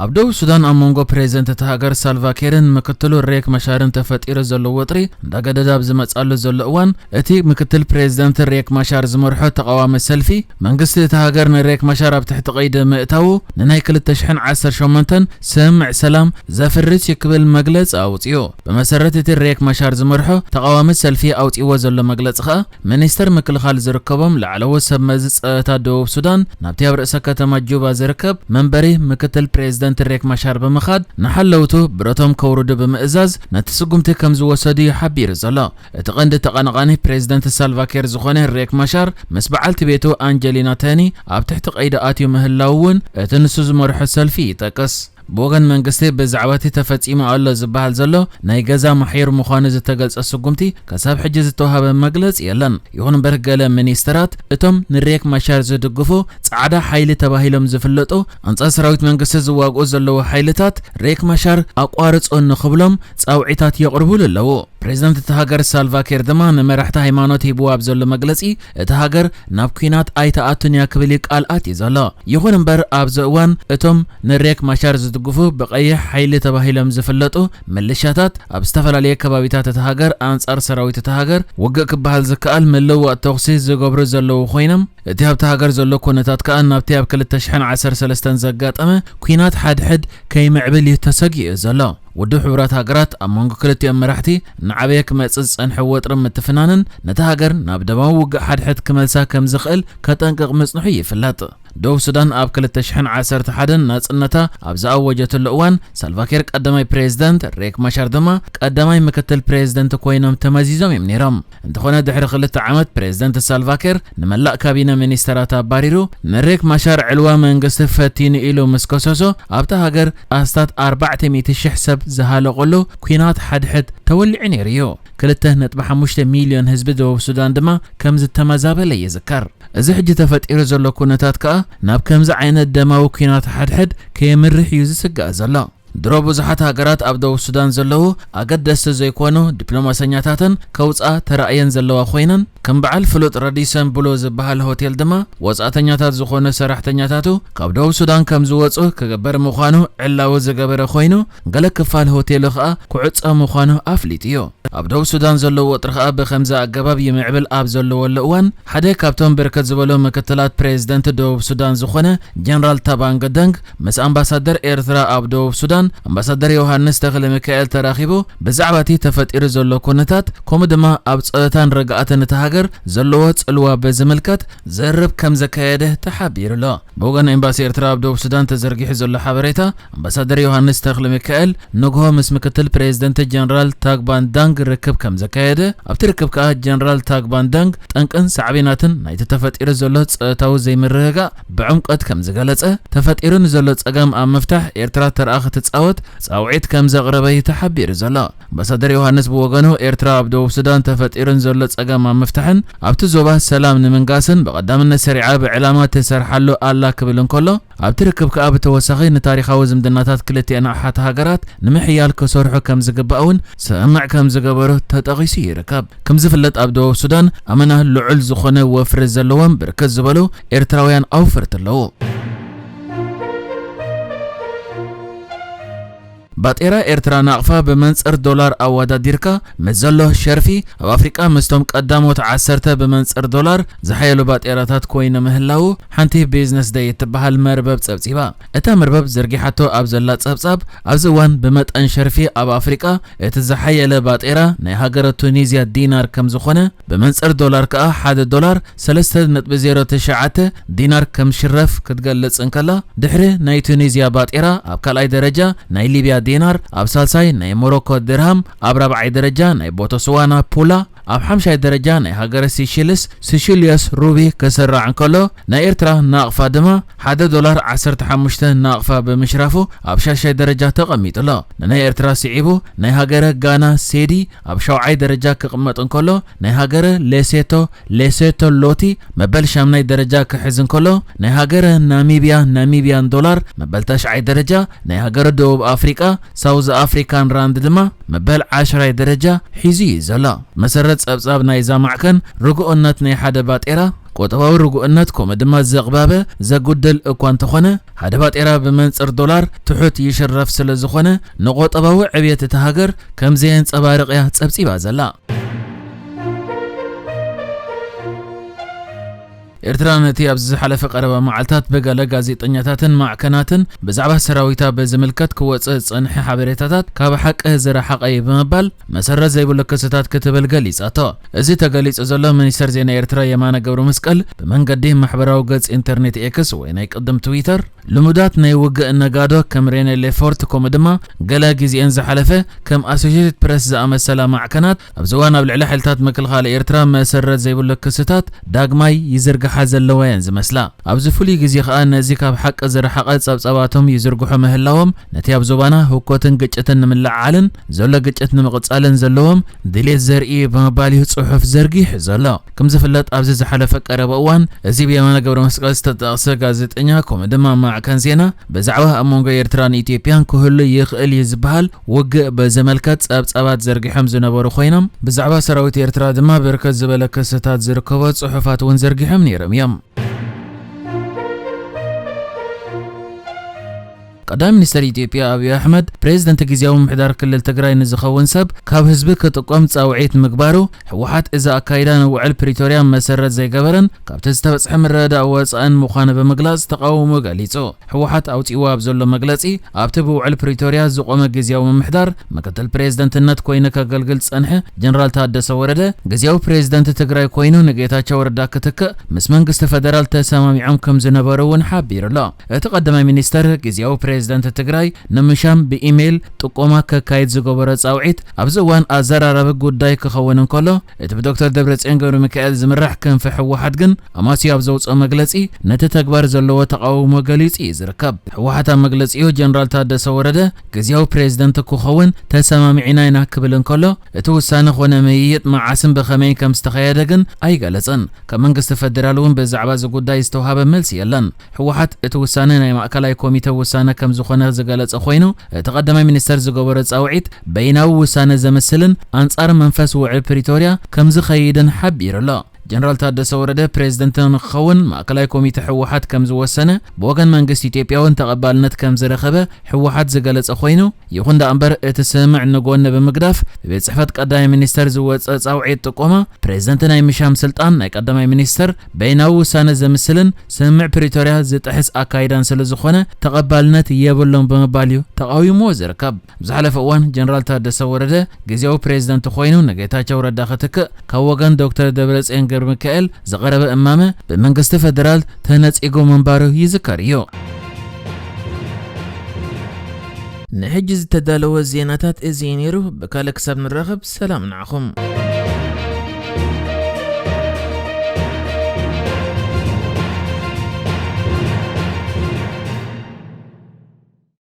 ኣብ ደቡብ ሱዳን ኣብ መንጎ ፕሬዝደንት እቲ ሃገር ሳልቫ ኬርን ምክትሉ ሬክ ማሻርን ተፈጢሩ ዘሎ ወጥሪ እንዳገደደ ኣብ ዝመጻሉ ዘሎ እዋን፣ እቲ ምክትል ፕሬዝደንት ሬክ ማሻር ዝመርሖ ተቓዋሚ ሰልፊ፣ መንግስቲ እቲ ሃገር ንሬክ ማሻር ኣብ ትሕቲ ቀይዲ ምእታዉ ንናይ ክልተ ሽሕን ዓሰርተ ሸሞንተን ስምምዕ ሰላም ዘፍርስ እዩ ክብል መግለጺ ኣውጺኡ። ብመሰረት እቲ ሬክ ማሻር ዝመርሖ ተቓዋሚ ሰልፊ ኣውጺዎ ዘሎ መግለጺ ከኣ፣ ሚኒስተር ምክልኻል ዝርከቦም ላዕለዎት ሰብ መዚ ጸጥታ ደቡብ ሱዳን ናብቲ ኣብ ርእሰ ከተማ ጁባ ዝርከብ መንበሪ ምክትል ፕሬዝደንት ሬክ ማሻር ብምኻድ ንሓለውቱ ብረቶም ከውርዱ ብምእዛዝ ነቲ ስጉምቲ ከም ዝወሰዱ እዩ ሓቢሩ ዘሎ። እቲ ቀንዲ ተቐናቓኒ ፕሬዝደንት ሳልቫ ኬር ዝኾነ ሬክ ማሻር ምስ በዓልቲ ቤቱ ኣንጀሊና ተኒ ኣብ ትሕቲ ቀይዲ ኣትዩ ምህላው እውን እቲ ንሱ ዝመርሖ ሰልፊ ይጠቅስ። ብወገን መንግስቲ ብዛዕባ እቲ ተፈጺሙ ኣሎ ዝበሃል ዘሎ ናይ ገዛ ማሕዩር ምዃኑ ዝተገልጸ ስጉምቲ ክሳብ ሕጂ ዝተዋህበ መግለጺ የለን። ይኹን እምበር ገለ ሚኒስተራት እቶም ንሬክ ማሻር ዝድግፉ ጻዕዳ ሓይሊ ተባሂሎም ዝፍለጡ ኣንጻር ሰራዊት መንግስቲ ዝዋግኡ ዘለዉ ሓይልታት ሬክ ማሻር ኣቋርጾ ንኽብሎም ጻውዒታት የቕርቡሉ ኣለዉ። ፕሬዝደንት እቲ ሃገር ሳልቫ ኬር ድማ ንመራሕቲ ሃይማኖት ሂብዎ ኣብ ዘሎ መግለጺ እቲ ሃገር ናብ ኲናት ኣይትኣቱን እያ ክብል እዩ ቃል ኣትዩ ዘሎ። ይኹን እምበር ኣብዚ እዋን እቶም ንሬክ ማሻር ዝድግፉ ብቐይሕ ሓይሊ ተባሂሎም ዝፍለጡ ምልሻታት ኣብ ዝተፈላለየ ከባቢታት እቲ ሃገር ኣንጻር ሰራዊት እቲ ሃገር ውግእ ክበሃል ዝከኣል ምልውዋጥ ተኹሲ ዝገብሩ ዘለዉ ኮይኖም፣ እቲ ኣብቲ ሃገር ዘሎ ኩነታት ከኣ ናብቲ ኣብ ክልተ ሽሕን ዓሰርተ ሰለስተን ዘጋጠመ ኲናት ሓድሕድ ከይምዕብል እዩ ተሰጊኡ ዘሎ። ውድብ ሕቡራት ሃገራት ኣብ መንጎ ክልቲኦም መራሕቲ እናዓበየ ክመጽእ ዝጸንሐ ወጥሪ ምትፍናንን ነታ ሃገር ናብ ደማዊ ውግእ ሓድሕድ ክመልሳ ከም ዝኽእል ከጠንቅቕ ምጽንሑ ይፍለጥ። ደቡብ ሱዳን ኣብ ክልተ ሽሕን ዓሰርተ ሓደን ናጽነታ ኣብ ዝኣወጀትሉ እዋን፣ ሳልቫኪር ቀዳማይ ፕሬዝደንት፣ ሬክ ማሻር ድማ ቀዳማይ ምክትል ፕሬዝደንት ኮይኖም ተመዚዞም እዮም ነይሮም። እንተኾነ ድሕሪ ክልተ ዓመት ፕሬዝደንት ሳልቫኪር ንመላእ ካቢነ ሚኒስተራት ኣባሪሩ፣ ንሬክ ማሻር ዕልዋ መንግስቲ ፈቲኑ ኢሉ ምስ ከሰሶ፣ ኣብታ ሃገር ኣስታት ኣርባዕተ ሚእቲ ሽሕ ሰብ ዝሃለቑሉ ኲናት ሓድሕድ ተወሊዑ ነይሩ እዩ። ክልተ ነጥቢ ሓሙሽተ ሚልዮን ህዝቢ ደቡብ ሱዳን ድማ ከም ዝተመዛበለ ይዝከር። እዚ ሕጂ ተፈጢሩ ዘሎ ኩነታት ከኣ ናብ ከምዚ ዓይነት ደማዊ ኲናት ሓድሕድ ከየምርሕ እዩ ዝስጋእ ዘሎ። ድሮ ብዙሓት ሃገራት ኣብ ደቡብ ሱዳን ዘለዉ ኣገደስቲ ዘይኮኑ ዲፕሎማሰኛታተን ከውጽኣ ተራእየን ዘለዋ ኮይነን፣ ከም በዓል ፍሉጥ ራዲሰን ብሉ ዝበሃል ሆቴል ድማ ወጻእተኛታት ዝኾኑ ሰራሕተኛታቱ ካብ ደቡብ ሱዳን ከም ዝወጹ ክገብር ምዃኑ ዕላዊ ዝገበረ ኮይኑ፣ ገለ ክፋል ሆቴሉ ከኣ ክዕጾ ምዃኑ ኣፍሊጡ እዩ። ኣብ ደቡብ ሱዳን ዘሎ ወጥሪ ከኣ ብኸምዚ ኣገባብ ይምዕብል ኣብ ዘለወሉ እዋን፣ ሓደ ካብቶም ብርክት ዝበሉ ምክትላት ፕሬዝደንት ደቡብ ሱዳን ዝኾነ ጀነራል ታባንግ ደንግ ምስ ኣምባሳደር ኤርትራ ኣብ ደቡብ ሱዳን ኣምባሳደር ዮሃንስ ተኽለ ሚካኤል ተራኺቡ ብዛዕባ እቲ ተፈጢሩ ዘሎ ኩነታት ከምኡ ድማ ኣብ ጸጥታን ርግኣትን እታ ሃገር ዘለዎ ጽልዋ ብዝምልከት ዘርብ ከም ዘካየደ ተሓቢሩ ኣሎ። ብወገን ኤምባሲ ኤርትራ ኣብ ደቡብ ሱዳን ተዘርጊሑ ዘሎ ሓበሬታ፣ ኣምባሳደር ዮሃንስ ተኽለ ሚካኤል ንግሆ ምስ ምክትል ፕሬዝደንት ጀነራል ታግባን ዳንግ ርክብ ከም ዘካየደ፣ ኣብቲ ርክብ ከኣ ጀነራል ታግባን ዳንግ ጠንቅን ሳዕቤናትን ናይቲ ተፈጢሩ ዘሎ ጸጥታዊ ዘይምርግጋእ ብዕምቆት ከም ዝገለጸ፣ ተፈጢሩ ንዘሎ ጸገም ኣብ ምፍታሕ ኤርትራ ተርኣ ክትጻወት ጻውዒት ከም ዘቕረበ እዩ ተሓቢሩ ዘሎ። ኣምባሳደር ዮሃንስ ብወገኑ፣ ኤርትራ ኣብ ደቡብ ሱዳን ተፈጢሩ ንዘሎ ጸገም ኣብ ምፍታሕን ኣብቲ ዞባ ሰላም ንምንጋስን ብቐዳምነት ሰሪዓ ብዕላማ ትሰርሓሉ ኣላ ክብል እንከሎ፣ ኣብቲ ርክብ ከኣ ብተወሳኺ ንታሪኻዊ ዝምድናታት ክልቲኣን ኣሓት ሃገራት ንምሕያል ክሰርሑ ከም ዝግባእ እውን ስምምዕ ከም ዝገበሩ ተጠቒሱ ይርከብ። ከም ዝፍለጥ ኣብ ደቡብ ሱዳን ኣመና ልዑል ዝኾነ ወፍሪ ዘለዎም ብርክት ዝበሉ ኤርትራውያን ኣውፈርቲ ኣለዉ። ባጤራ ኤርትራ ናቕፋ ብመንጽር ዶላር ኣወዳዲርካ ምስ ዘሎ ሸርፊ ኣብ ኣፍሪቃ ምስቶም ቀዳሞት ዓሰርተ ብመንጽር ዶላር ዝሓየሉ ባጤራታት ኮይነ ምህላዉ ሓንቲ ቢዝነስ ደይ እትበሃል መርበብ ጸብጺባ። እታ መርበብ ዘርጊሓቶ ኣብ ዘላ ጸብጻብ፣ ኣብዚ እዋን ብመጠን ሸርፊ ኣብ ኣፍሪቃ እቲ ዝሓየለ ባጤራ ናይ ሃገረ ቱኒዝያ ዲናር ከም ዝኾነ፣ ብመንጽር ዶላር ከኣ ሓደ ዶላር ሰለስተ ነጥቢ ዜሮ ትሽዓተ ዲናር ከም ሽረፍ ክትገልጽ እንከላ፣ ድሕሪ ናይ ቱኒዝያ ባጤራ ኣብ ካልኣይ ደረጃ ናይ ሊብያ ዲናር፣ ኣብ ሳልሳይ ናይ ሞሮኮ ድርሃም፣ ኣብ ራብዓይ ደረጃ ናይ ቦቶስዋና ፑላ፣ ኣብ ሓምሻይ ደረጃ ናይ ሃገረ ሲሽልስ ሲሽልዮስ ሩቢ ክስራዕ እንከሎ፣ ናይ ኤርትራ ናቕፋ ድማ ሓደ ዶላር ዓሰርተ ሓሙሽተ ናቕፋ ብምሽራፉ ኣብ ሻሻይ ደረጃ ተቐሚጡ ኣሎ። ንናይ ኤርትራ ስዒቡ ናይ ሃገረ ጋና ሴዲ ኣብ ሻውዓይ ደረጃ ክቕመጥ እንከሎ፣ ናይ ሃገረ ሌሴቶ ሌሴቶ ሎቲ መበል ሻምናይ ደረጃ ክሕዝ እንከሎ፣ ናይ ሃገረ ናሚብያ ናሚብያን ዶላር መበል ተሽዓይ ደረጃ፣ ናይ ሃገረ ደቡብ ኣፍሪቃ ሳውዝ ኣፍሪካን ራንድ ድማ መበል ዓሽራይ ደረጃ ሒዙ እዩ ዘሎ። መሰረት ጸብጻብ ናይዛ ማዕከን፣ ርግኦነት ናይ ሓደ ባጤራ ቁጠባዊ ርጉእነት ከምኡ ድማ ዘቕባበ ዘጉድል እኳ እንተኾነ፣ ሃደ ባጤራ ብመንጽር ዶላር ትሑት ይሽረፍ ስለ ዝኾነ፣ ንቁጠባዊ ዕብየት እታ ሃገር ከም ዘየንጸባርቕ እያ ጸብጺባ ዘላ። ኤርትራ ነቲ ኣብዚ ዝሓለፈ ቀረባ መዓልታት ብገለ ጋዜጠኛታትን ማዕከናትን ብዛዕባ ሰራዊታ ብዝምልከት ክወጽእ ዝጸንሐ ሓበሬታታት ካብ ሓቂ ዝረሓቐ እዩ ብምባል መሰረት ዘይብሉ ክስታት ክትብል ገሊጻቶ። እዚ ተገሊጹ ዘሎ፣ ሚኒስተር ዜና ኤርትራ የማነ ገብረ መስቀል ብመንገዲ ማሕበራዊ ገጽ ኢንተርኔት ኤክስ ወይ ናይ ቅድም ትዊተር፣ ልሙዳት ናይ ውግእ ነጋዶ ከም ሬኔ ሌፎርት ከምኡ ድማ ገለ ግዜኤን ዝሓለፈ ከም ኣሶሼትድ ፕረስ ዝኣመሰላ ማዕከናት ኣብዚ እዋን ኣብ ልዕሊ ሓይልታት ምክልኻል ኤርትራ መሰረት ዘይብሉ ክስታት ዳግማይ ይዝርግሓ ዘለዋ እየን ዝመስላ። ኣብዚ ፍሉይ ግዜ ከኣ ነዚ ካብ ሓቂ ዝረሓቐ ጸብጻባቶም ይዝርግሑ ምህላዎም ነቲ ኣብ ዞባና ህኮትን ግጭትን ንምልዕዓልን ዘሎ ግጭት ንምቕጻልን ዘለዎም ድሌት ዘርኢ እዩ ብምባል እዩ ጽሑፍ ዘርጊሑ ዘሎ። ከም ዝፍለጥ ኣብዚ ዝሓለፈ ቀረባ እዋን እዚ ብየማነ ገብረ መስቀል ዝተጠቕሰ ጋዜጠኛ ከምኡ ድማ ማዕከን ዜና ብዛዕባ ኣብ መንጎ ኤርትራን ኢትዮጵያን ክህሉ ይኽእል እዩ ዝበሃል ውግእ ብዝምልከት ጸብጻባት ዘርጊሖም ዝነበሩ ኮይኖም፣ ብዛዕባ ሰራዊት ኤርትራ ድማ ብርክት ዝበለ ክስታት ዝርከቦ ጽሑፋት እውን ዘርጊሖም ነይሮም እዮም። ቀዳማይ ሚኒስተር ኢትዮጵያ ኣብይ ኣሕመድ፣ ፕሬዝደንት ግዝያዊ ምምሕዳር ክልል ትግራይ ንዝኸውን ሰብ ካብ ህዝቢ ክጥቆም ጻውዒት ምግባሩ፣ ህወሓት እዚ ኣካይዳ ንውዕል ፕሪቶርያ መሰረት ዘይገበረን ካብቲ ዝተበጽሐ ምርድዳእ ወጻእን ምዃኑ ብምግላጽ ተቓውሞ ገሊጹ። ህወሓት ኣውጺእዎ ኣብ ዘሎ መግለጺ፣ ኣብቲ ብውዕል ፕሪቶርያ ዝቖመ ግዝያዊ ምምሕዳር ምክትል ፕሬዝደንትነት ኮይኑ ከገልግል ዝጸንሐ ጀነራል ታደሰ ወረደ ግዝያዊ ፕሬዝደንት ትግራይ ኮይኑ ንጌታቸው ረዳ ክትክእ ምስ መንግስቲ ፈደራል ተሰማሚዖም ከም ዝነበሩ እውን ሓቢሩ ኣሎ። እቲ ቀዳማይ ሚኒስተር ግዝያዊ ፕሬዝደንት ትግራይ ንምሻም ብኢሜይል ጥቆማ ከካይድ ዝገበሮ ጻውዒት ኣብዚ እዋን ኣዘራራቢ ጉዳይ ክኸውን እንከሎ፣ እቲ ብዶክተር ደብረጽዮን ገብረ ሚካኤል ዝምራሕ ክንፊ ህወሓት ግን ኣማስዩ ኣብ ዘውፅኦ መግለጺ ነቲ ተግባር ዘለዎ ተቓውሞ ገሊጹ እዩ ዝርከብ። ህወሓት ኣብ መግለጺኡ ጀነራል ታደሰ ወረደ ግዝያዊ ፕሬዝደንት ክኸውን ተሰማሚዕና ኢና ክብል እንከሎ፣ እቲ ውሳነ ኾነ ምይይጥ መዓስን ብኸመይን ከም ዝተኻየደ ግን ኣይገለጸን። ካብ መንግስቲ ፈደራል እውን ብዛዕባ እዚ ጉዳይ ዝተውሃበ መልሲ የለን። ህወሓት እቲ ውሳነ ናይ ማእከላይ ኮሚተ ውሳነ ከም ዝኾነ ዝገለጸ ኮይኑ፣ እቲ ቀዳማይ ሚኒስተር ዝገበሮ ጻውዒት በይናዊ ውሳነ ዘምስልን ኣንጻር መንፈስ ውዕል ፕሪቶርያ ከም ዝኸይድን ሓቢሩ ኣሎ። ጀነራል ታደሰ ወረደ ፕሬዝደንት ንክኸውን ማእከላይ ኮሚተ ህወሓት ከም ዝወሰነ፣ ብወገን መንግስቲ ኢትዮጵያ እውን ተቐባልነት ከም ዝረኸበ ህወሓት ዝገለጸ ኮይኑ፣ ይኹን ደኣ እምበር እቲ ስምምዕ ንጎኒ ብምግዳፍ ብቤት ጽሕፈት ቀዳማይ ሚኒስተር ዝወጸ ጻውዒት ጥቆማ ፕሬዝደንት ናይ ምሻም ስልጣን ናይ ቀዳማይ ሚኒስተር በይናዊ ውሳነ ዘምስልን ስምምዕ ፕሪቶርያ ዝጥሕስ ኣካይዳን ስለ ዝኾነ ተቐባልነት የብሎም ብምባል እዩ ተቓዊምዎ ዝርከብ። ብዝሓለፈ እዋን ጀነራል ታደሰ ወረደ ግዝያዊ ፕሬዝደንት ኮይኑ ንጌታቸው ረዳ ክትክእ ካብ ወገን ዶክተር ደብረጽዮን ገብረ ሚካኤል ዝቐረበ እማመ ብመንግስቲ ፈደራል ተነጺጉ ምንባሩ ይዝከር እዩ። ንሕጂ ዝተዳለወ ዜናታት እዚ እዩ ነይሩ። ብካልእ ክሳብ ንራኸብ ሰላም ንዓኹም።